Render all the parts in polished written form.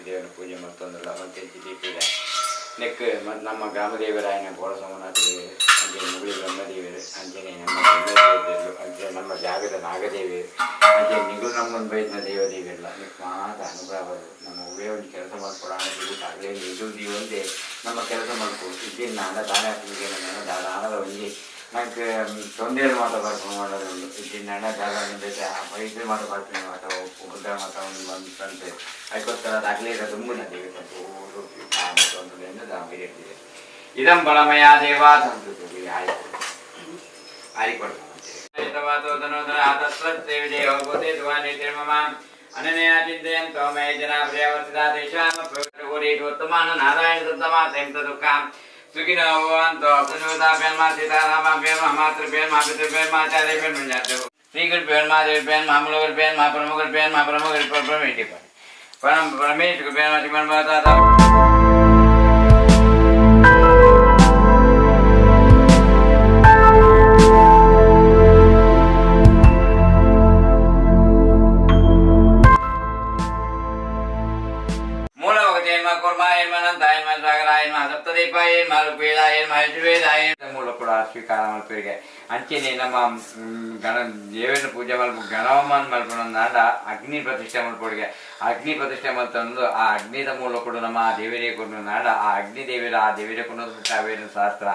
ದೇವರ ಪೂಜೆ ಮಲ್ತೊಂದುಲ್ಲ ಮಂತೆಂಚಿ ದೀಪಿದ ನೆಕ್ ನಮ್ಮ ಗ್ರಾಮ ದೇವರಾಯನ ಬೋಳ ಸೋಮನಾಥ ದೇವರು, ಅಂಚನೆ ಮುಗುಳಿ ಬ್ರಹ್ಮದೇವರು, ಅಂಚನೆ ನಮ್ಮ ಬ್ರಹ್ಮದೇವರು, ಅಂಚನೆ ನಮ್ಮ ಜಾಗದ ನಾಗದೇವರು, ಅಂಚನೆ ನಿಗುಲು ನಮ್ಮೊಂದು ಬೈದಿನ ದೇವದೇವಿಲ್ಲ ನಿಕ್ ಮಾತ ಅನುಗ್ರಹ ಬರು. ನಮ್ಮ ಉಭಯ ಒಂದು ಕೆಲಸ ಮಾಡ್ಕೊಡ ಆಗಲೇ ಎದುರು ಒಂದೇ ನಮ್ಮ ಕೆಲಸ ಮಾಡ್ಕೊ ಇದ್ದಿನ ನಾಡ ದಾನ ಪೂಜೆ ನನ್ನ ದಾನದ ಒಂಜಿ ನಂಗೆ ತೊಂದರೆ ಮಾತ ಬರ್ಪು ಮಾಡೋದು ಇದ್ದಿನ ದಾದ ಬೇತೆ ವೈದ್ಯ ಮಾತ ಬರ್ತೀನಿ ಮಾತ ಉದ್ದ ಮಾತ ಒಂದು ಬಂದು ತಂತೆ ಅದಕ್ಕೋಸ್ಕರ ಅದಾಗಲೇ ದುಂಬುನ ದೇವಿ ಊರು ತೊಂದರೆ ಇರ್ತಿದೆ. ಇದಂ ಬಲಮಯ ದೇವಾ ಸಂಸ್ಕೃತಿ ಆಯ್ತು ಅನನ್ಯ ಚಿಂತೆಯಂತೋ ಮೇ ಜನ ಪ್ರಿಯವರ್ತಿತ ತೇಷಾಂ ಉತ್ತಮಾನ ನಾರಾಯಣ ಸತ್ತಮಾತೆಂ ತದುಃಖಾಂ ಸುಖಿನೋ ಭವಂತು. ಅಪ್ಸನೋತಾಭ್ಯನ್ಮ ಸೀತಾರಾಮಾಭ್ಯನ್ಮ ಮಾತೃಭ್ಯನ್ಮ ಪಿತೃಭ್ಯನ್ಮ ಆಚಾರ್ಯಭ್ಯನ್ಮ ಶ್ರೀಗುರುಭ್ಯನ್ಮ ದೇವ್ಯನ್ಮ ಮಹಾಮುಲಗುರುಭ್ಯನ್ಮ ಪ್ರಮುಖರುಭ್ಯನ್ಮ ಪ್ರಮುಖ ಪರಮ ಪರಮೇಶ್ ಗುರುಭ್ಯನ್ಮ ಶ್ರೀಮನ್ ಭವತಾತ ಮೂಲ ಕೂಡ ಸ್ವೀಕಾರ ಮಲ್ಪರಿಗೆ ಅಂಚೆನೆ ನಮ್ಮ ಗಣ ದೇವರ ಪೂಜೆ ಮಲ್ಪ ಗಣವಮ್ಮನ ಮಲ್ಪುನಂದಾಂಡ ಅಗ್ನಿ ಪ್ರತಿಷ್ಠೆ ಮಲ್ಪೊಡಿಗೆ. ಅಗ್ನಿ ಪ್ರತಿಷ್ಠೆ ಮಲ್ತಂದು ಆ ಅಗ್ನಿದ ಮೂಲ ಕೂಡ ನಮ್ಮ ಆ ದೇವರಿಗೆ ಕೊಡು ಆ ಅಗ್ನಿ ದೇವರ ಆ ದೇವರ ಕೊಂಡು ಶಾಸ್ತ್ರ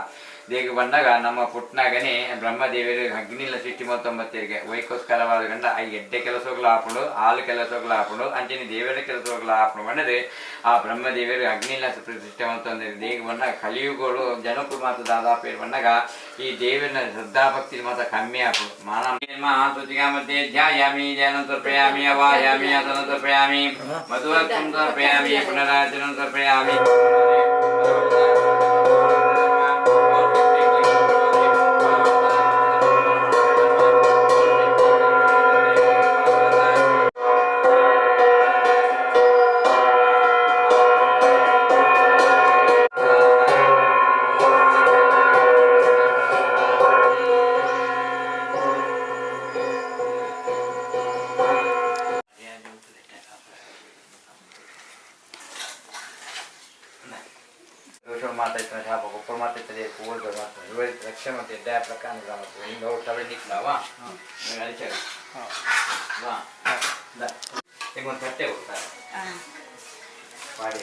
ದೇಗ ಬಂದಾಗ ನಮ್ಮ ಪುಟ್ನಾಗನೆ ಬ್ರಹ್ಮದೇವರು ಅಗ್ನಿಲ ಸೃಷ್ಟಿ ಮಲ್ತೊಂಬತ್ತರಿಗೆ ವೈಕೋಸ್ಕರವಾದ ಗಂಡ ಆ ಎಡ್ಡೆ ಕೆಲಸಗಳು ಆಪುಂಡು, ಆಲು ಕೆಲಸಗಳು ಆಪುಂಡು, ಅಂಚನೆ ದೇವರ ಕೆಲಸಗಳು ಆಪುಂಡು ಬಂದದೆ ಆ ಬ್ರಹ್ಮದೇವರು ಅಗ್ನಿಲ ಪ್ರತಿಷ್ಠೆ ಮಲ್ತೊಂದರೆ ದೇಗ ಬಂದಾಗ ಕಲಿಯುಗಗಳು ಜನಕ್ಕೂ ಮಾತ್ರ ದಾದಾಪೇರು ಬಂದಾಗ ಈ ದೇವರ ಶ್ರದ್ಧಾಭಕ್ತಿ ಮಾತ್ರ ಕಮ್ಮಿ ಆಪುಂಡು. ಮಾನ ಮಹಾಸುಚಿಗಾ ಮಧ್ಯೆ ಧ್ಯಾಯಾಮಿ, ಧ್ಯಾನ ತರ್ಪಯಾಮಿ, ಅವಾಯಾಮಿ, ಆಸನ ತರ್ಪಯಾಮಿ, ಮಧುವರ್ಕಂ ತರ್ಪಯಾಮಿ, ಪುನರಾಚನ ತರ್ಪಯಾಮಿ. ಮಾತಾಯ್ತು ಶಾಪ ಕೊಪ್ಪಳ ಮಾತಾಯ್ತದೆ ಪೂರ್ವ ಮಾತು ರಕ್ಷೆ ಮತ್ತೆ ಎಡ್ಡೆ ಪ್ರಕಾರ ಮತ್ತು ಹಿಂಗೆ ಅವ್ರು ತಗೊಳ್ಳಿ ನಿಕ್ಲಾವಾ ಅರಿಚಾಗ ವಾ ಈಗ ಒಂದು ತಟ್ಟೆ ಹೋಗ್ತಾರೆ ಮಾಡಿ.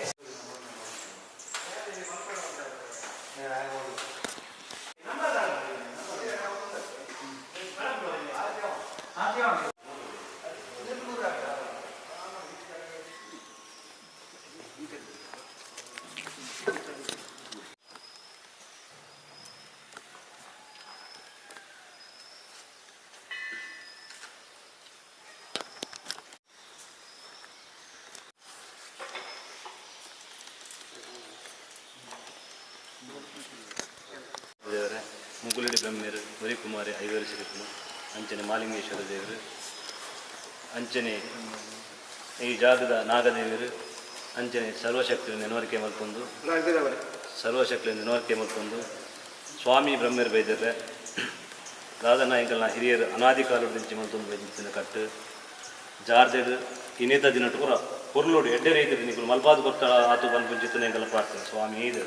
ದೇವರೇ ಮುಗುಲಡಿ ಬ್ರಹ್ಮೇರು ಕುಮಾರಿ ಐವರು ಸಿರಿಪುನು ಅಂಚನೆ ಮಾಲಿಂಗೇಶ್ವರ ದೇವರು ಅಂಚನೆ ಈ ಜಾಗದ ನಾಗದೇವರು ಅಂಚನೆ ಸರ್ವಶಕ್ತಿ ನೆನವರಿಕೆ ಮಲ್ಪೊಂದು ಸರ್ವಶಕ್ತಿ ನೆನವರಿಕೆ ಮಲ್ಪೊಂದು ಸ್ವಾಮಿ ಬ್ರಹ್ಮೇರು ಬೈದರೆ ದಾದನಾಯಕಲ್ನ ಹಿರಿಯರು ಅನಾದಿ ಕಾಲದಿಂದ ಮಲ್ತೊಂದು ಬೈದಿತ್ತಿನ ಕಟ್ಟು ಜಾರ್ದೆಡ್ ಇನ್ನೇತ ದಿನಟ್ಟು ಪೂರ ಪೊರ್ಲೋಡು ಎಡ್ಡೆ ರೈತರು ನಿಕುಲು ಮಲ್ಪಾದ ಕೊರ್ತಾಳ ಆತು ಬಂದು ಜಿತ್ತನೆ ಎಂಕಲ್ನ ಪ್ರಾರ್ಥನೆ ಸ್ವಾಮಿ ಇದು.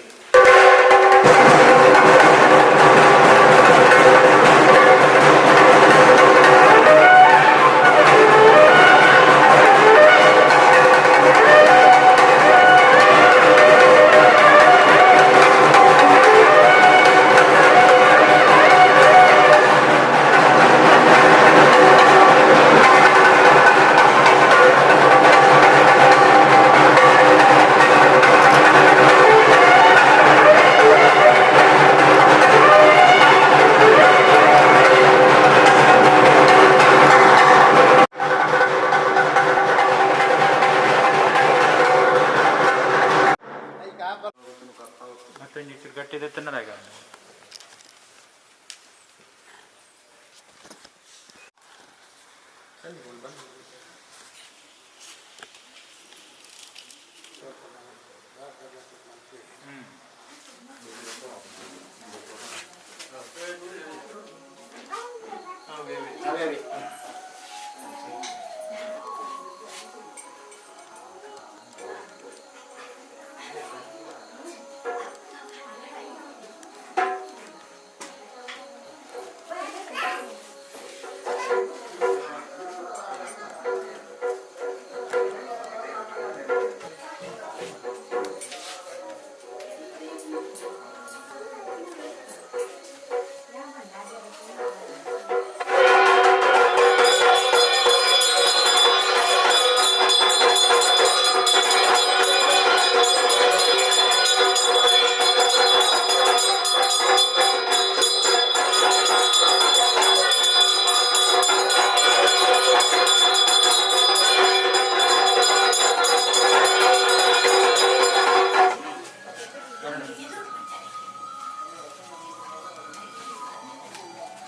ಮತ್ತೊಂದು ಚೂರು ಗಟ್ಟಿ ತಿನ್ನಲಾಗ.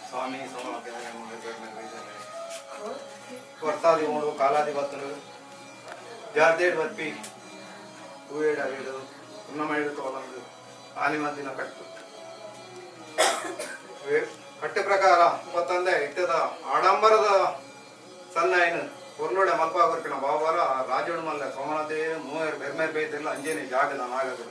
ಸ್ವಾಮಿ ವರ್ಸಾದಿ ಮೂಡು ಕಾಲಾದಿ ಬತ್ತಲು ಜಾರ್ದೇಡ್ ಬರ್ಪಿ ಹೂವೇಡು ಅವೇಡು ఉన్నమైడు తోలంದು ಆನಿಮಂದಿನ ಕಟ್ಟು ಕಟ್ಟು ಪ್ರಕಾರ ಮತ್ತಂದೆ ಇತ್ತದ ಆಡಂಬರದ ಸಣ್ಣ ಏನು ಹೊರ್ಲೋಡೆ ಮಲ್ಪ ಬರ್ಪಿನ ಬಾಬಾರ ರಾಜೋಡು ಮಲ್ಲ ಸೋಮನಾಥೇ ಮೂವರು ಬೆರ್ಮೇರ್ ಬೈತಿಲ್ಲ ಅಂಜೇನೆ ಜಾಗದ ನಾಗದು.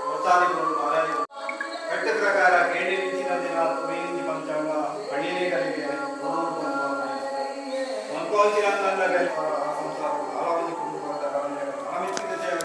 ವರ್ಸಾದಿ ಮೂಡು ಕಾಲಾದಿ ಕಟ್ಟು ಪ್ರಕಾರ ಕೇಳಿ ದಿನ ತುಮೀಂಜಿ ಪಂಚಾಂಗ ಪಳ್ಳಿನೇ ಕಲಿಗೆ ಸಂಸಾರ ಕಾಲಾವಧಿ ಕುಟುಂಬದ ಕಾಲಮಿಚ್ಚಿದ ಸೇವೆ.